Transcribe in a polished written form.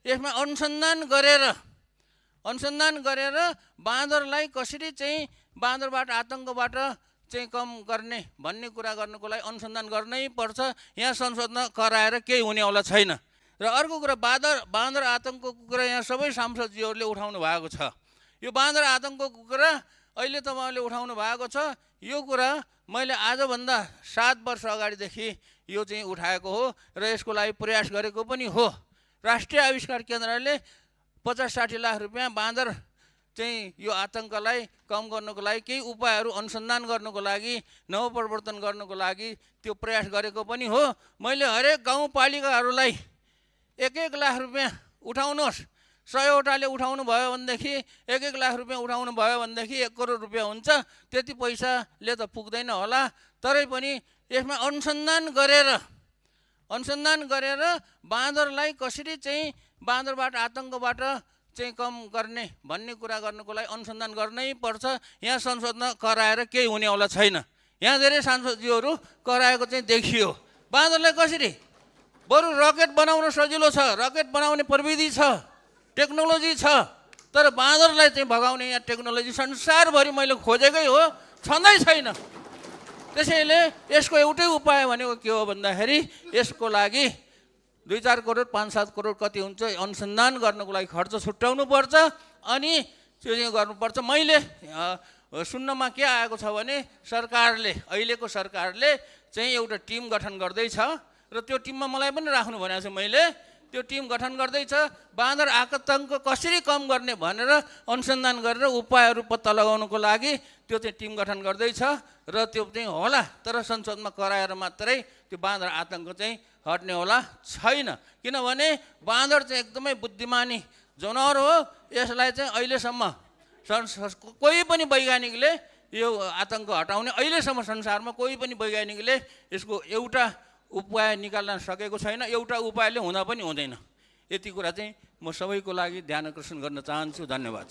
यसमा अनुसन्धान गरेर बाँदरलाई कसरी चाहिँ बाँदरबाट आतङ्कबाट चाहिँ कम गर्ने भन्ने कुरा गर्नुको लागि अनुसन्धान गर्नै पर्छ। यहाँ संसदमा कराएर केही हुनेवाला छैन। र अर्को कुरा बाँदर आतङ्कको कुरा यहाँ सबै सांसदजीहरूले उठाउनु भएको छ। यो बाँदर आतङ्कको कुरा अहिले तपाईँहरूले उठाउनु भएको छ। यो कुरा मैले आजभन्दा 7 वर्ष अगाडिदेखि यो चाहिँ उठाएको हो र यसको लागि प्रयास गरेको पनि हो। राष्ट्रिय आविष्कार केन्द्रले 50-60 लाख रुपियाँ बाँदर चाहिँ यो आतङ्कलाई कम गर्नको लागि केही उपायहरू अनुसन्धान गर्नको लागि नवप्रवर्तन गर्नको लागि त्यो प्रयास गरेको पनि हो। मैले हरेक गाउँपालिकाहरूलाई 1-1 लाख रुपियाँ उठाउनुहोस्, 100वटाले उठाउनु भयो भनेदेखि 1-1 लाख रुपियाँ उठाउनु भयो भनेदेखि 1 करोड रुपियाँ हुन्छ। त्यति पैसाले त पुग्दैन होला, तरै पनि यसमा अनुसन्धान गरेर बाँदरलाई कसरी चाहिँ बाँदरबाट आतङ्कबाट चाहिँ कम गर्ने भन्ने कुरा गर्नुको लागि अनुसन्धान गर्नै पर्छ। यहाँ संसदमा कराएर केही हुनेवाला छैन। यहाँ धेरै सांसदजीहरू कराएको चाहिँ देखियो। बाँदरलाई कसरी बरु रकेट बनाउन सजिलो छ, रकेट बनाउने प्रविधि छ, टेक्नोलोजी छ, तर बाँदरलाई चाहिँ भगाउने यहाँ टेक्नोलोजी संसारभरि मैले खोजेकै हो, छँदै छैन। त्यसैले यसको एउटै उपाय भनेको के हो भन्दाखेरि यसको लागि 2-4 करोड 5-7 करोड कति हुन्छ अनुसन्धान गर्नको लागि खर्च छुट्याउनु पर्छ अनि त्यो चाहिँ गर्नुपर्छ। मैले सुन्नमा के आएको छ भने अहिलेको सरकारले चाहिँ एउटा टिम गठन गर्दैछ र त्यो टिममा मलाई पनि राख्नु भनेको छ। मैले त्यो टिम गठन गर्दैछ, बाँदर आतङ्क कसरी कम गर्ने भनेर अनुसन्धान गरेर उपायहरू पत्ता लगाउनको लागि त्यो चाहिँ टिम गठन गर्दैछ र त्यो चाहिँ होला, तर संसदमा कराएर मात्रै त्यो बाँदर आतङ्क चाहिँ हट्नेवाला छैन। किनभने बाँदर चाहिँ एकदमै बुद्धिमानी जनावर हो। यसलाई चाहिँ अहिलेसम्म कोही पनि वैज्ञानिकले यो आतङ्क हटाउने अहिलेसम्म संसारमा कोही पनि वैज्ञानिकले यसको एउटा उपाय निकाल्न सकेको छैन। एउटा उपायले हुँदा पनि हुँदैन। यति कुरा चाहिँ म सबैको लागि ध्यान आकर्षण गर्न चाहन्छु। धन्यवाद।